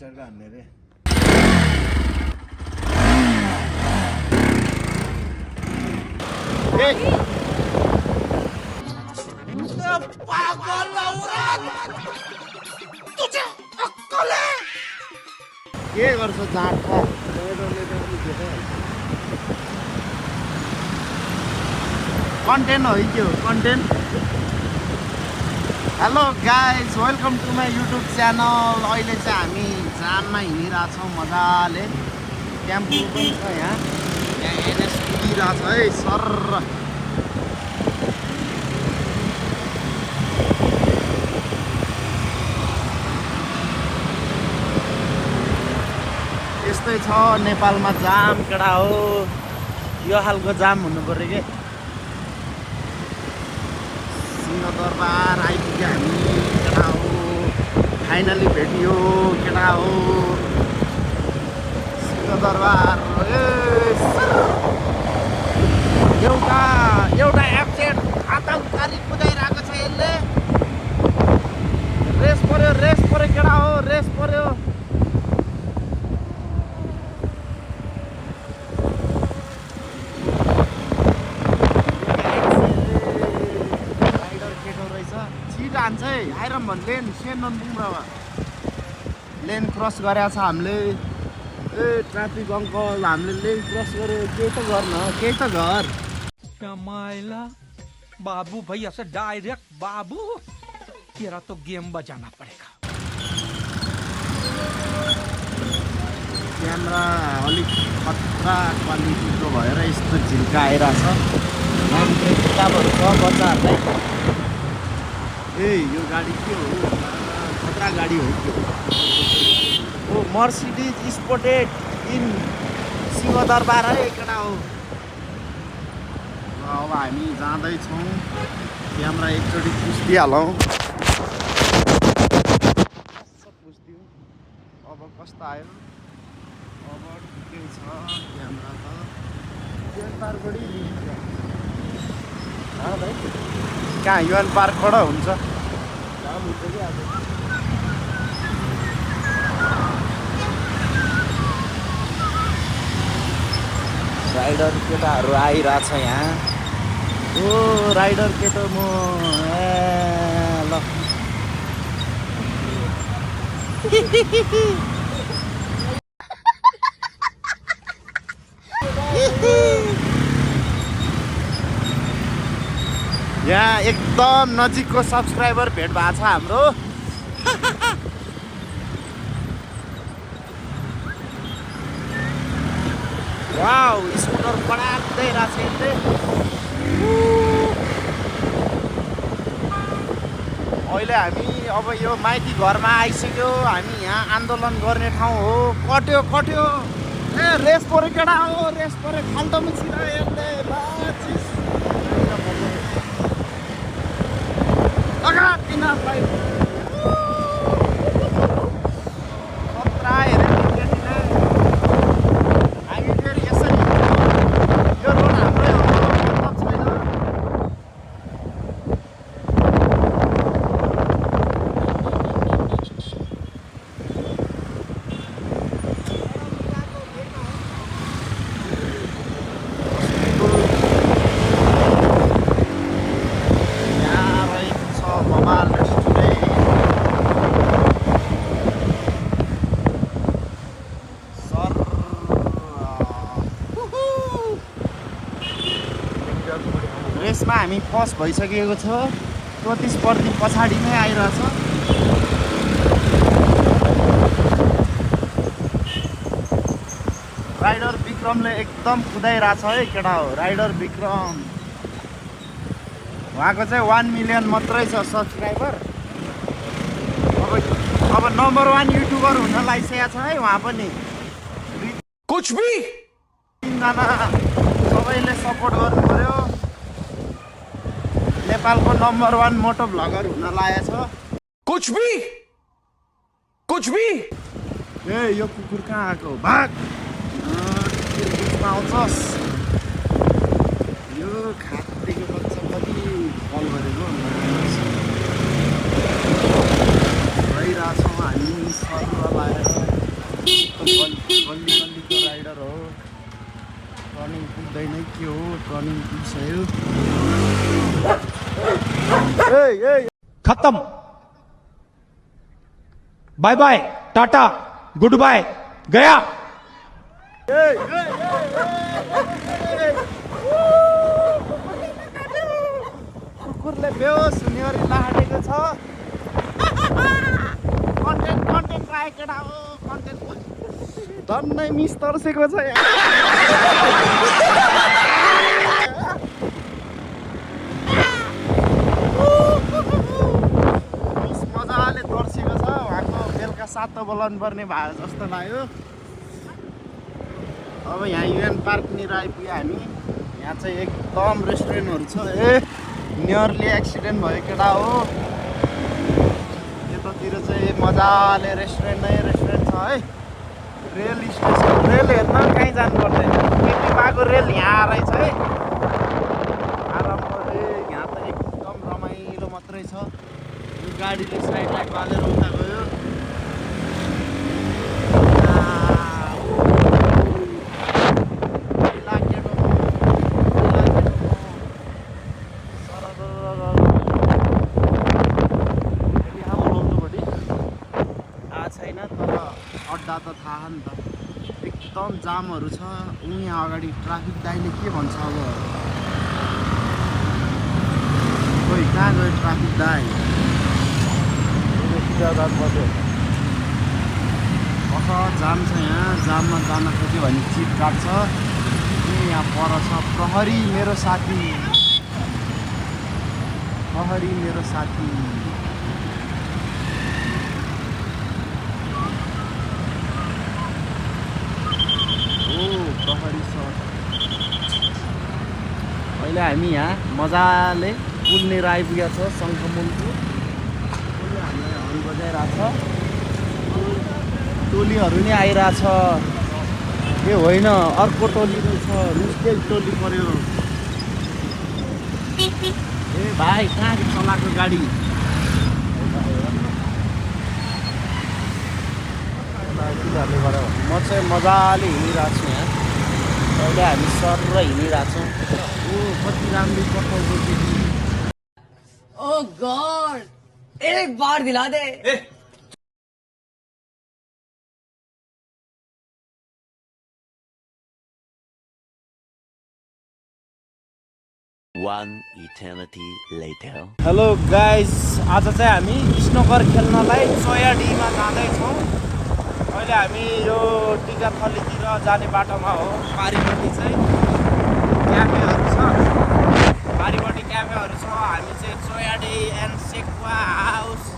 स्टाइलको हान्ने रे पागल औरत तुझे अक्कल है के गर्छ जाँड कन्टेन्ट हो त्यो content hello guys welcome to my YouTube channel अहिले चाहिँ हामी जाममा हिँडिरहेछौँ मजाले टेम्पो पनि छ यहाँ एनएस कुदिरहेछ है सर यस्तै छ नेपालमा जाम केटा हो यो खालको जाम हुनु पर्यो के सिंहदरबार आइपुग्यो हामी केटा हो फाइनली भेटियो केटा हो सिंहदरबार एउटा एब्सेन्ट खाता उतारी कुदाइरहेको छ यसले रेस पर्यो केटा हो रेस पर्यो हान्छ है आइरम भन् लेन सेनन बुम्रावा लेन क्रस गरेको छ हामीले ए ट्राफिक अङ्कल हामीले लेन क्रस गर्यो केही त गर्न केही त घर माइला बाबू भैया से डायरेक्ट बाबू तेरा तो गेम बजाना पड़ेगा क्यामेरा अलिक खतरा क्वालिटीको भएर यस्तो झिल्का आइरहेछ किताबहरू छ बच्चाहरूलाई ए यो गाडी के हो खतरा गाडी हो त्यो ओ मर्सिडिज स्पोर्टेड इन सिंहदरबार है केटा हो अब हामी जाँदैछौँ क्यामेरा एकचोटि पुछिदिइहालौँ पुछिदिउँ अब कस्तो आयो अब ठिकै छ क्यामेरा त युएन पार्क कहाँ युएन पार्कबाट हुन्छ राइडर केटाहरू आइरहेछ यहाँ ओ राइडर केटो म ल यहाँ एकदम नजिकको सब्सक्राइबर भेट भएको छ हाम्रो वाउ स्कुटर पडाक्दै रहेछ यसले अहिले हामी अब यो माइती घरमा आइसक्यो हामी यहाँ आन्दोलन गर्ने ठाउँ हो कट्यो ए रेस पऱ्यो केटा हो रेस पऱ्यो खाल्टोमा छिरायो यसले खतरा हेरे हामी फेरि यसरी यो रोड हाम्रै हो मतलब छैन रेसमा हामी फर्स्ट भइसकेको छ प्रतिस्पर्धी पछाडि नै आइरहेछ राइडर विक्रमले एकदम कुदाइरहेछ है केटा हो राइडर विक्रम उहाँको चाहिँ 1 मिलियन मात्रै छ सब्सक्राइबर अब नम्बर 1 युट्युबर हुन लागिसकेको छ है उहाँ पनि कुछ भी 3 जना सबैले सपोर्ट गर्नु पर्यो नेपालको नम्बर 1 मोटो भ्लगर हुन लागेको छ कुछ भी ए यो कुकुर कहाँ आएको भाग पाउँछस् यो खाद्यको बच्चा पनि कल गरेको भइरहेछौँ हामी सर्व लगाएर भयो खत्म bye bye tata good bye गया कुकुरले बेहोस हुने गरी लाटेको छ कन्टेन्ट राखेको केटा हो कन्टेन्ट धन्नै मिस तर्सेको छ मिस मजाले तर्सेको छ उहाँको बेलुका 7 बोलाउनु पर्ने भयो जस्तो लाग्यो अब यहाँ युएन पार्कनिर आइपुग्यो हामी यहाँ चाहिँ एकदम रेस्टुरेन्टहरू छ नियरली एक्सिडेन्ट भयो केटा हो यतातिर चाहिँ मजाले रेस्टुरेन्ट छ है रेल स्टेसन रेल हेर्न कहीँ जानु पर्दैन पाएको रेल यहाँ रहेछ है आरामले यहाँ त एकदम रमाइलो मात्रै छ यो गाडीले साइडलाई पालेर उता गयो अड्डा त थाहा नि त एकदम जामहरू छ यहाँ अगाडि ट्राफिक दाइले के भन्छ अब खोइ कहाँ गयो ट्राफिक दाइ जाम छ यहाँ जाममा जान खोज्यो भने चिप काट्छ यहाँ पर छ प्रहरी मेरो साथी प्रहरी छ अहिले हामी यहाँ मजाले पुलनिर आइपुगेको छ शङ्खमुलको हामीलाई हर्न बजाइरहेछ टोलीहरू नि आइरहेछ ए होइन अर्को टोली रहेछ मिस्टेक टोली पर्यो ए भाइ कहाँ चलाएको गाडी म चाहिँ मजाले हिँडिरहेको छु यहाँ अहिले हामी सर र हिँडिरहेको छौँ ओ कति राम्रो पठाउँछ ओह गॉड एक बार दिला they 1 eternity later. Hello guys आज चाहिँ हामी स्नोकर खेल्नलाई चोयाडीमा जाँदैछौँ अहिले हामी यो टिकाथलीतिर जाने बाटोमा हो पारिपट्टि चाहिँ क्याफेहरू छ पारिपट्टि क्याफेहरू छ हामी चाहिँ Choyadi and Sekwa house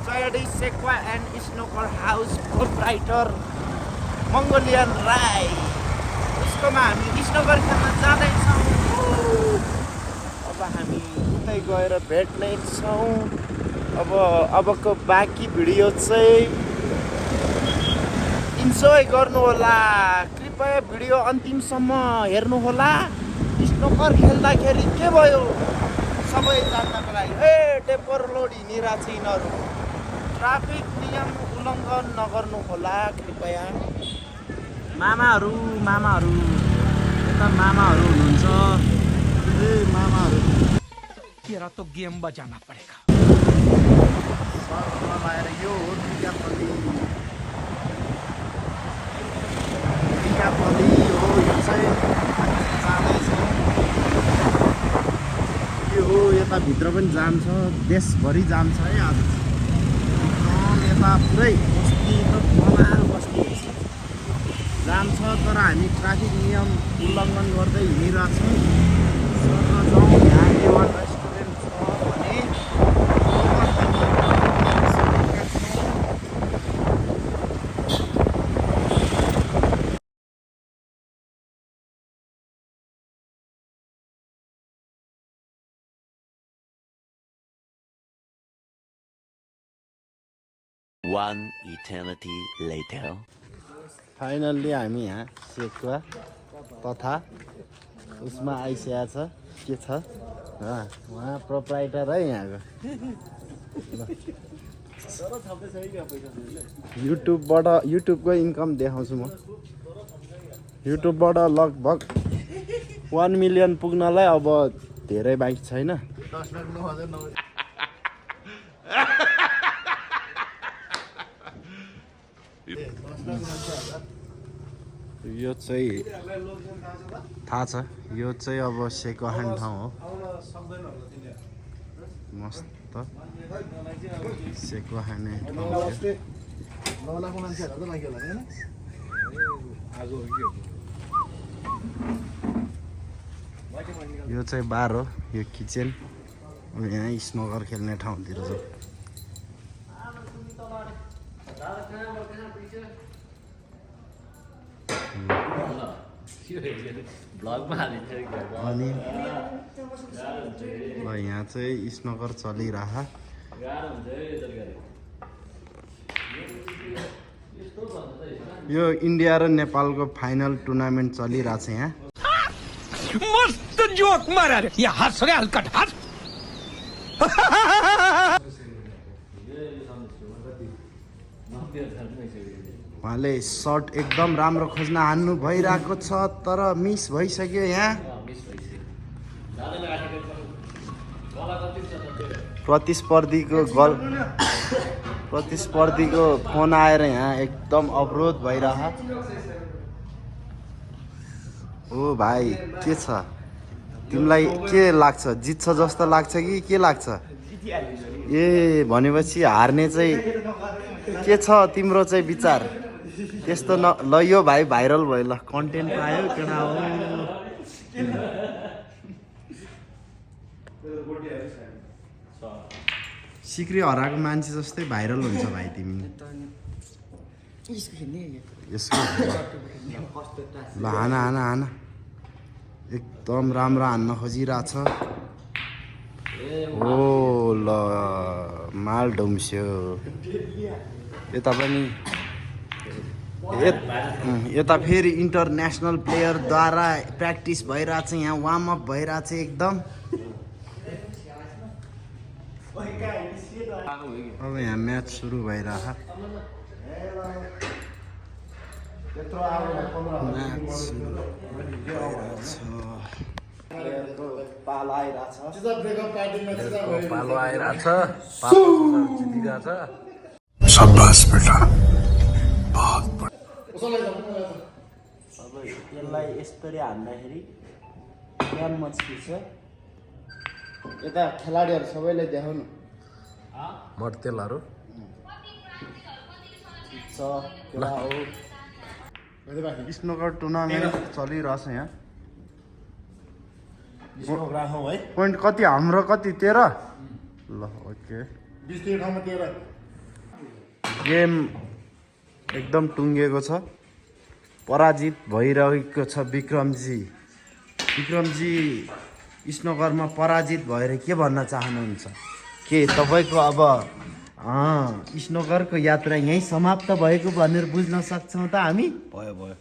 Choyadi Sekwa and snooker house proprietor Mongolian Rai उसकोमा हामी स्नोकर खेल्न जाँदैछौँ अब हामी उतै गएर भेट्ने छौँ अबको बाँकी भिडियो चाहिँ इन्जोय गर्नुहोला कृपया भिडियो अन्तिमसम्म हेर्नुहोला स्नोकर खेल्दाखेरि के भयो सबै जान्नको लागि टेपर लोड हिँडिरहेको छ यिनीहरू ट्राफिक नियम उल्लङ्घन नगर्नुहोला कृपया मामाहरू यता मामाहरू हुनुहुन्छ मामाहरू तेरा तो गेम बजाना पड़ेगा सर्फमा लगाएर यो हो टिकाथली हो यो चाहिँ जाँदैछ यो हो यताभित्र पनि जाम छ देशभरि जाम छ है आज एकदम यता पुरै बस्ती त बनाएर बस्ती जाम छ तर हामी ट्राफिक नियम उल्लङ्घन गर्दै हिँडिरहेको छौँ जाउँ यहाँ एउटा रेस्टुरेन्ट छ भने 1 eternity later. फाइनल्ली हामी यहाँ सेक्वा तथा उसमा आइसकेको छ के छ उहाँ प्रोप्राइटर है यहाँको युट्युबको इन्कम देखाउँछु म युट्युबबाट लगभग 1 मिलियन पुग्नलाई अब धेरै बाँकी छैन। यो चाहिँ थाहा छ, यो चाहिँ अब सेको ह्यान्ड ठाउँ हो। मस्त सेको ह्यान्ड ठाउँ हो। यो चाहिँ बार हो, यो किचन। यहाँ स्नोकर खेल्ने ठाउँतिर छ। अनि यहाँ चाहिँ स्नोकर चलिरह। यो इन्डिया र नेपालको फाइनल टुर्नामेन्ट चलिरहेछ यहाँ। मस्त जोक मारा रे, ये हंस रे हलकट हंस। उहाँले सर्ट एकदम राम्रो खोज्न हान्नु भइरहेको छ तर मिस भइसक्यो यहाँ। प्रतिस्पर्धीको फोन आएर यहाँ एकदम अवरोध भइरह। ओ भाइ के छ, तिमीलाई के लाग्छ, जित्छ जस्तो लाग्छ कि के लाग्छ? ए भनेपछि हार्ने चाहिँ के छ तिम्रो चाहिँ विचार? त्यस्तो न ल, यो भाइ भाइरल भयो, ल कन्टेन्ट पायो केटा हो। सिक्री हराएको मान्छे जस्तै भाइरल हुन्छ भाइ तिमी। यसको ल हाना एकदम राम्रो हान्न खोजिरहेछ। ओ ल माल डुम्स्यो। यता पनि यता फेरि इन्टरनेसनल प्लेयरद्वारा प्र्याक्टिस भइरहेछ, यहाँ वार्म अप भइरहेछ एकदम। अब यहाँ म्याच सुरु भइरह। पालो आइरहेछ। शाबाश बेटा। अब यसलाई यसरी हान्दाखेरि ज्ञान मच्किन्छ। यता खेलाडीहरू सबैलाई देखाउनु मर्तेलहरु स्नोकर टुर्नामेन्ट चलिरहेछ यहाँ। पोइन्ट कति हाम्रो, कति 13? ल ओके। गेम एकदम टुङ्गेको छ, पराजित भइरहेको छ विक्रमजी। स्नोकरमा पराजित भएर के भन्न चाहनुहुन्छ? के तपाईँको अब स्नोकरको यात्रा यहीँ समाप्त भएको भनेर बुझ्न सक्छौँ त हामी? भयो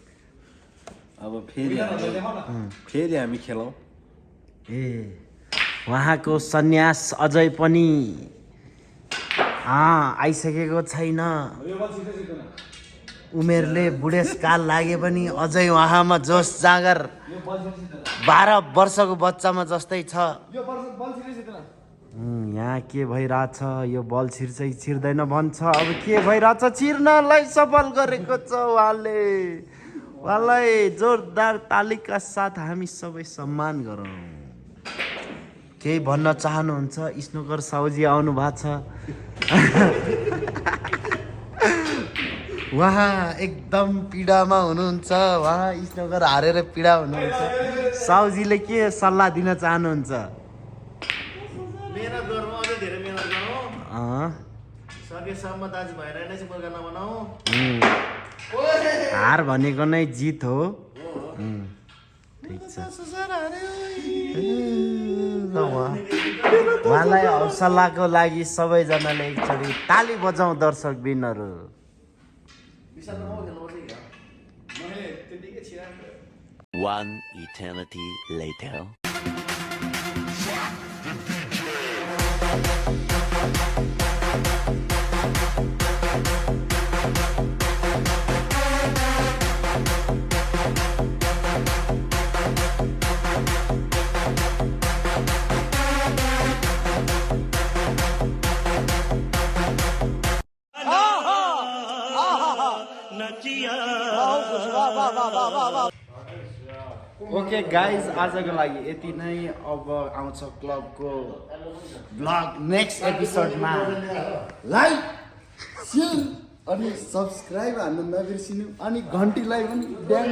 अब फेरि हामी खेलौँ। ए उहाँको सन्यास अझै पनि आइसकेको छैन। उमेरले बुढेसकाल लागे पनि अझै उहाँमा जोस जाँगर 12 वर्षको बच्चामा जस्तै छ। यहाँ के भइरहेछ? यो बल छिर्छ कि छिर्दैन भन्छ। अब के भइरहेछ? छिर्नलाई सफल गरेको छ उहाँलाई जोरदार तालिका साथ हामी सबै सम्मान गरौँ। केही भन्न चाहनुहुन्छ? स्नोकर साउजी आउनु भएको छ। उहाँ एकदम पीडामा हुनुहुन्छ। उहाँ स्नोकर हारेर पीडा हुनुहुन्छ। साउजीले के सल्लाह दिन चाहनुहुन्छ? मेहनत गरौँ, अझै धेरै मेहनत गरौँ। सकेसम्म दाजुभाइलाई नै चाहिँ मुर्गा नबनाऊ। हार भनेको नै जित हो। ठिक छ। उहाँलाई हौसलाको लागि सबैजनाले एकचोटि ताली बजाउँ दर्शक बिनहरू। 1 eternity later. ओके गाइज आजको लागि यति नै अब आउँछ क्लबको ब्लग नेक्स्ट एपिसोडमा लाइक सेयर अनि सब्सक्राइब हान्न नबिर्सिनु अनि घन्टीलाई पनि ड्याङ